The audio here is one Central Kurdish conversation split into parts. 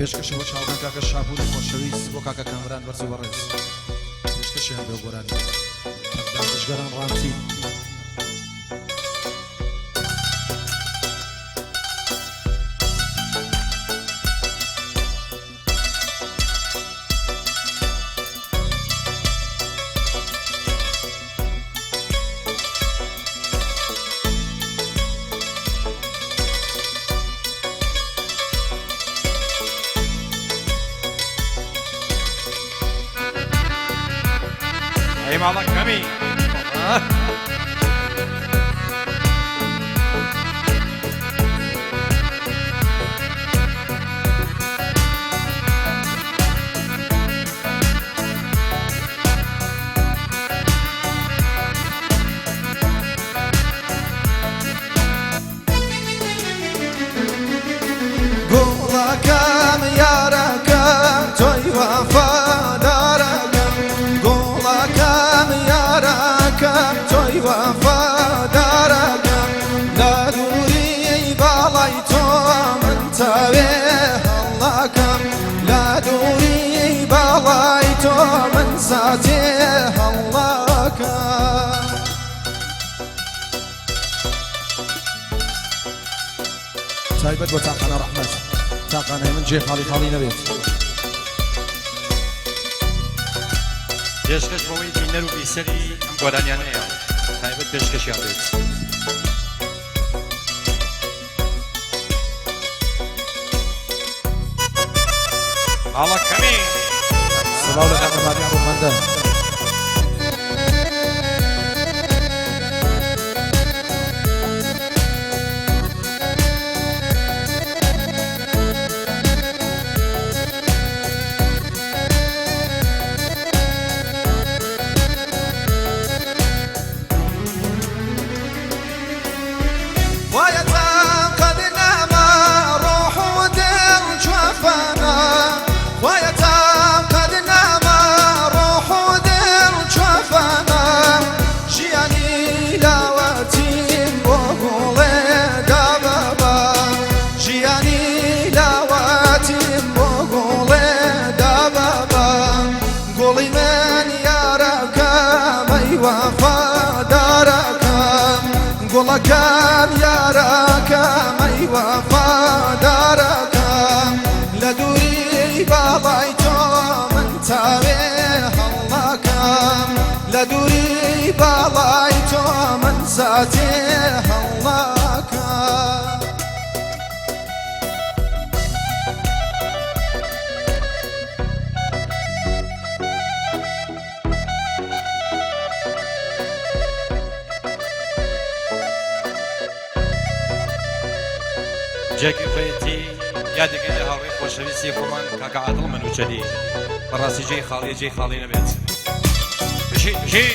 پێشکەشە بۆ چاوگان کاکە شاپوری خۆشەویست، بۆ کاکە کامران بەرز و بەڕێز پێشکەشیان بێ گۆرانی دانشگەران ڕانتی. ئەی ماڵەکەمی. گوڵەکەم یارەکەم تۆی وەفادارەکەم، گوڵەکەم یارەکەم تۆی وەفادارەکەم، لە دووری باڵای تۆ من تاوێ هەڵاکەم، لە دووری باڵای تۆ من ساتێ هەڵاکەم. تایبەت بۆ تاقانە ڕەحمەت، تاقانەی من جێ خاڵی خاڵی نەبێت. پێشکەش بەوەی بینەر و بیسەری ئەم گۆرانیانەیە، تایبەت پێشکەشیان بێت. ماڵەکەمی. سڵاو لە کاکە مادی ڕوخەندە. خوایە تاقەت نەما ڕۆح و دڵ چوەفەنا، خوایە تاقەت نەما ڕۆح و دڵ چوەفەنا، ژیانی لاوەتیم بۆ گوڵێ دابەبا، ژیانی لاوەتیم بۆ گوڵێ دابەبا، گوڵی من یارەکەم ئەی وەفادارەکەم، گوڵەکەم یارەکەم ئەی وەفادارەکەم، لە دووری باڵای تۆ من تاوێ هەڵاکەم، لە دووری باڵای تۆ من ساتێ هەڵاکەم. جێگەی خۆیەتی یادێکی لە هاوڕێی خۆشەویستی خۆمان کاکە عادڵ منوچەلی، بەڕاستی جێی خاڵیە، جێی خاڵی نەبێت. بژی بژی.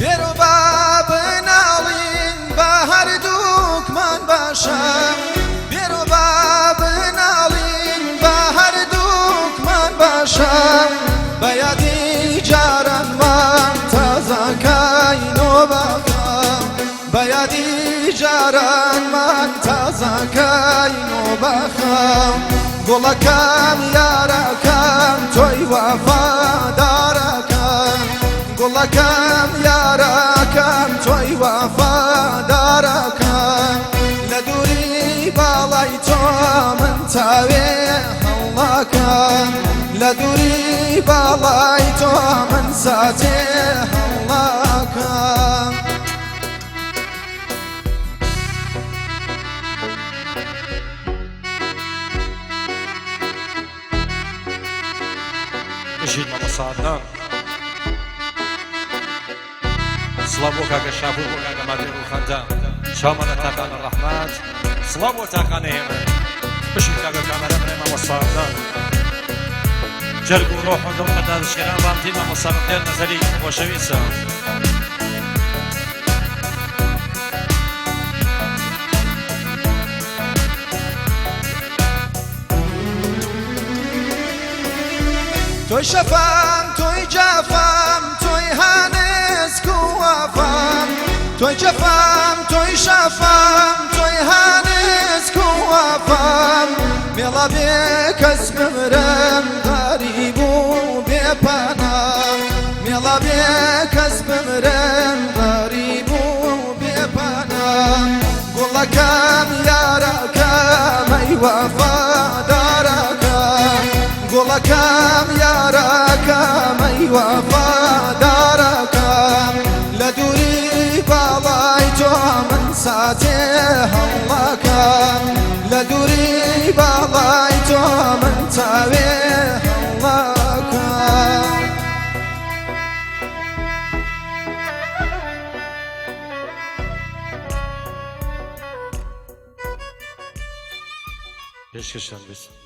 بێرۆ با بناڵین بە هەردووکمان باشە، بێرۆ با بناڵین بە هەردووکمان باشە، بە یادی جارانمان تازەکەینۆ بەخەم، بە یادی جارانمان تازەکەینۆ بەخەم، گوڵەکەم یارەکەم تۆی وەفادارەکەم، گوڵەکەم یارەکەم تۆی وەفادارەکەم، لە دووری باڵای تۆ من تاوێ هەڵاکەم، لە دووری باڵای تۆ من ساتێ هەڵاکەم. بژیت مامۆستا عەدنان. سڵاو بۆ کاکە شاپور، بۆ کاکە مادی ڕوخەندە، چاومان لە تاقانە ڕەحمەت. سڵاو بۆ تاقانە هێمن. بژیت کاکە کامەران، برای مامۆستا عەدنان. جەرگ و ڕۆح و دڵ قەدادشکەران ڕامتی مامۆستا بەختیار نەزەری خۆشەویستە. تۆی شەفام تۆی جافام تۆی هانسک و وەفام تۆی جەفام تۆی شەفام تۆی هانسک و وەفام مێڵە بێ کەس بمرم غەریب و بێ پەنا مێڵە بێ کەس بمرم غەریب و بێ پەنا گوڵەکەم یارەکەم ئەی وەفادارەکەم گوڵەکەم یارەکەم ئەی وەفادارەکەم لە دووری باڵای تۆ من ساتێ هەڵەکەم لە دووری باڵای تۆ من چاوێ هەڵەکەم. پێشکەشتان بێت.